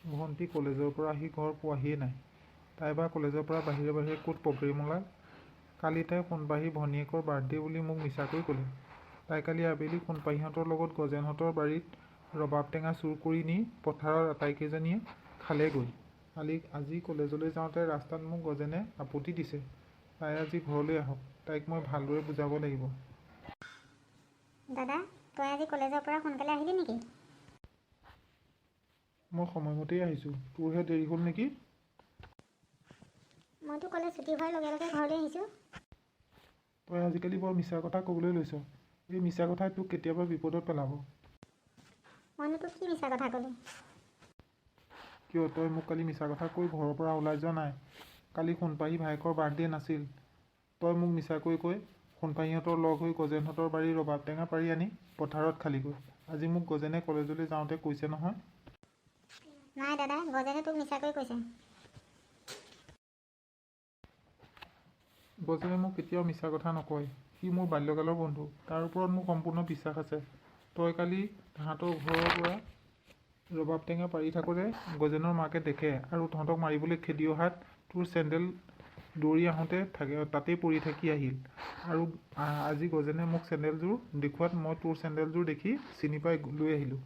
ভণ্টি কলেজৰ পৰা আহি ঘৰ পোৱাহিয়েই নাই। তাই বা কলেজৰ পৰা বাহিৰে বাহিৰে ক'ত প্ৰগ্ৰেম ওলাল। কালি তাই সোণপাহীৰ ভনীয়েকৰ বাৰ্থডে বুলি মোক মিছাকৈ ক'লে। তাই কালি আবেলি সোণপাহীহঁতৰ লগত গজেনহঁতৰ বাৰীত ৰবাব টেঙা চুৰ কৰি নি পথাৰত আটাইকেইজনীয়ে খালেগৈ। আজি কলেজলৈ যাওঁতে ৰাস্তাত মোক গজেনে আপত্তি দিছে। তাই আজি ঘৰলৈ আহক, তাইক মই ভালদৰে বুজাব লাগিব। দাদা, তই আজি কলেজৰ পৰা সোনকালে আহিলি নেকি? মই সময়মতেই আহিছোঁ, তোৰহে দেৰি হ'ল নেকি? মইতো কলেজ ছুটি হোৱাৰ লগে লগে ঘৰলৈ আহিছোঁ। তই আজিকালি বৰ মিছা কথা ক'বলৈ লৈছ। এই মিছা কথাই তোক কেতিয়াবা বিপদত পেলাব। মইনো তোক কি মিছা কথা ক'লোঁ? কিয়, তই মোক কালি মিছা কথা কৈ ঘৰৰ পৰা ওলাই যোৱা নাই? কালি সোণপাহী ভায়েকৰ বাৰ্থডে নাছিল। তই মোক মিছাকৈ কৈ সোণপাহীহঁতৰ লগ হৈ গজেনহঁতৰ বাৰীৰ ৰবাব টেঙা পাৰি আনি পথাৰত খালিগৈ। আজি মোক গজেনে কলেজলৈ যাওঁতে কৈছে নহয়। নাই দাদা, গজেনে তোক মিছাকৈ কৈছে। গজেনে মোক কেতিয়াও মিছা কথা নকয়। সি মোৰ বাল্যকালৰ বন্ধু, তাৰ ওপৰত মোৰ সম্পূৰ্ণ বিশ্বাস আছে। তই কালি তাহাঁতৰ ঘৰৰ পৰা ৰবাব টেঙা পাৰি থাকোঁতে গজেনৰ মাকে দেখে আৰু তহঁতক মাৰিবলৈ খেদি অহাত তোৰ চেণ্ডেল দৌৰি আহোঁতে থাকে তাতেই পৰি থাকি আহিল। আৰু আজি গজেনে মোক চেণ্ডেলযোৰ দেখুৱাত মই তোৰ চেণ্ডেলযোৰ দেখি চিনি পাই লৈ আহিলোঁ।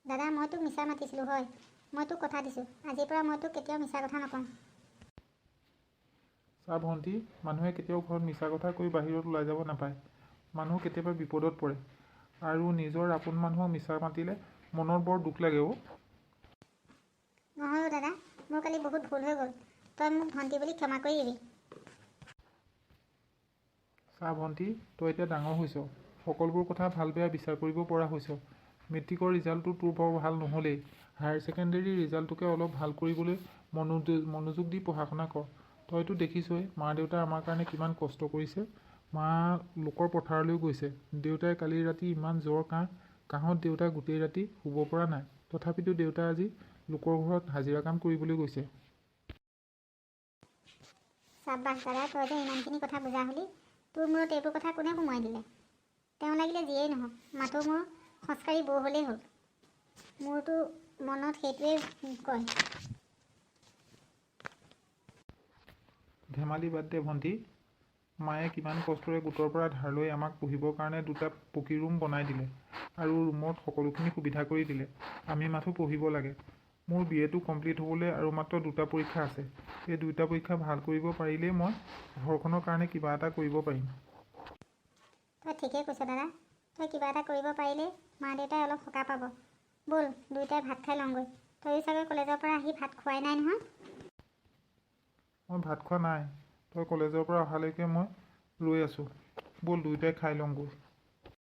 দাদা, মই তোক মিছা মাতিছিলোঁ হয়। মই তোক কথা দিছোঁ, আজিৰ পৰা মই তোক কেতিয়াও মিছা কথা নকওঁ। চা ভণ্টি, মানুহে কেতিয়াও ঘৰত মিছা কথা কৈ বাহিৰত ওলাই যাব নাপায়। মানুহ কেতিয়াবা বিপদত পৰে। আৰু নিজৰ আপোন মানুহক মিছা মাতিলে মনত বৰ দুখ লাগে অ'। নহয় অ' দাদা, মোৰ কালি বহুত ভুল হৈ গ'ল। তই মোক ভণ্টি বুলি ক্ষমা কৰি দিবি। চা ভণ্টি, তই এতিয়া ডাঙৰ হৈছ, সকলোবোৰ কথা ভাল বেয়া বিচাৰ কৰিব পৰা হৈছ। মেট্ৰিকৰ ৰিজাল্টটো তোৰ বৰ ভাল নহ'লেই। হায়াৰ ছেকেণ্ডেৰী ৰিজাল্টটোকে অলপ ভাল কৰিবলৈ মনোযোগ দি পঢ়া শুনা কৰ। তইতো দেখিছই মা দেউতাই আমাৰ কাৰণে কিমান কষ্ট কৰিছে। মা লোকৰ পথাৰলৈও গৈছে। দেউতাই কালি ৰাতি ইমান জ্বৰ কাহ, কাহত দেউতা গোটেই ৰাতি শুব পৰা নাই। তথাপিতো দেউতা আজি লোকৰ ঘৰত হাজিৰা কাম কৰিবলৈ গৈছে। চাব্বাছ দাদা, তই যে ইমানখিনি কথা বুজা হ'লি। তোৰ মূৰত এইবোৰ কথা কোনে সোমোৱাই দিলে? তেওঁ লাগিলে যিয়েই নহওক, মাথো মোৰ সংস্কাৰী বৌ হ'লেই হ'ল। মোৰতো মনত সেইটোৱেই কয়। ধেমালি বাদ দে ভণ্টি। মায়ে কিমান কষ্টৰে গোটৰ পৰা ধাৰ লৈ আমাক পঢ়িবৰ কাৰণে দুটা পকী ৰুম বনাই দিলে আৰু ৰুমত সকলোখিনি সুবিধা কৰি দিলে। আমি মাথো পঢ়িব লাগে। মোৰ বি এটো কমপ্লিট হ'বলৈ আৰু মাত্ৰ দুটা পৰীক্ষা আছে। এই দুটা পৰীক্ষা ভাল কৰিব পাৰিলেই মই ঘৰখনৰ কাৰণে কিবা এটা কৰিব পাৰিম। তই ঠিকেই কৈছ দাদা। তই কিবা এটা কৰিব পাৰিলেই মা দেউতাই অলপ সকাহ পাব। ব'ল, দুয়োটাই ভাত খাই লওঁগৈ। তয়ো চাগৈ কলেজৰ পৰা আহি ভাত খোৱাই নাই নহয়। মই ভাত খোৱা নাই। তই কলেজৰ পৰা অহালৈকে মই ৰৈ আছোঁ। ব'ল, দুয়োটাই খাই লওঁগৈ।